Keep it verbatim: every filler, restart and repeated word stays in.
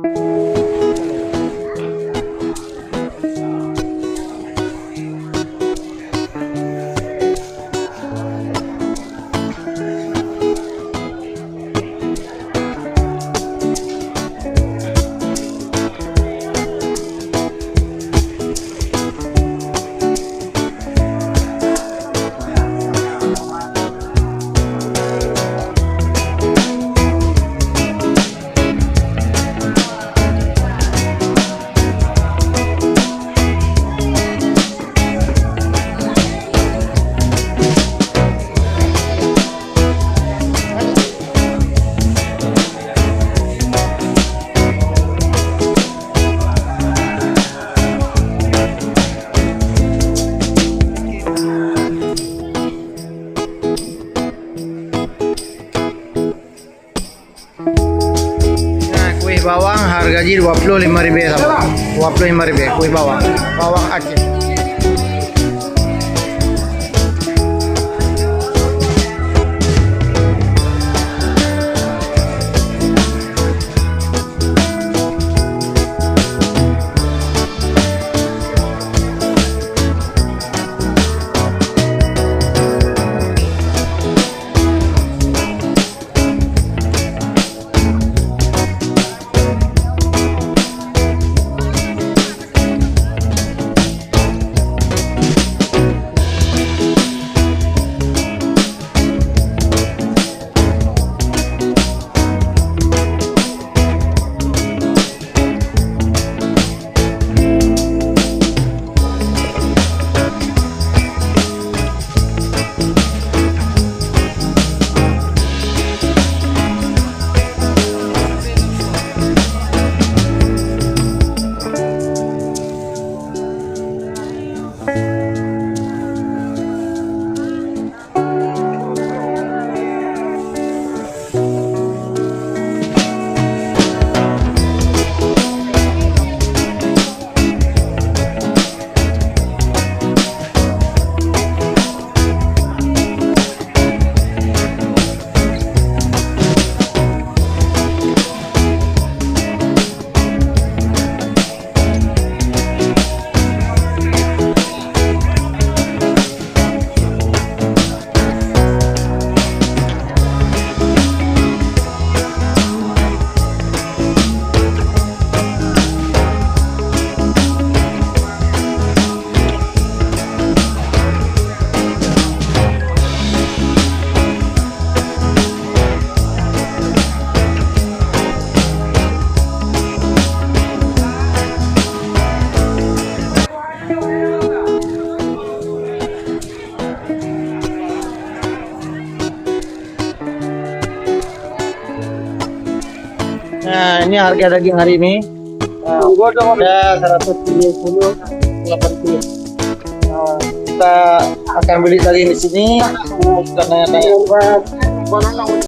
Nah, kueh bawang harga jih dua puluh lima ribèe saboh. Dua puluh lima ribèe kueh bawang. Bawang Aceh. Nah, ini harga daging hari ini. Nah, ada seratus tujuh puluh, delapan puluh. Nah, kita akan beli daging di sini. Kita tanya-tanya.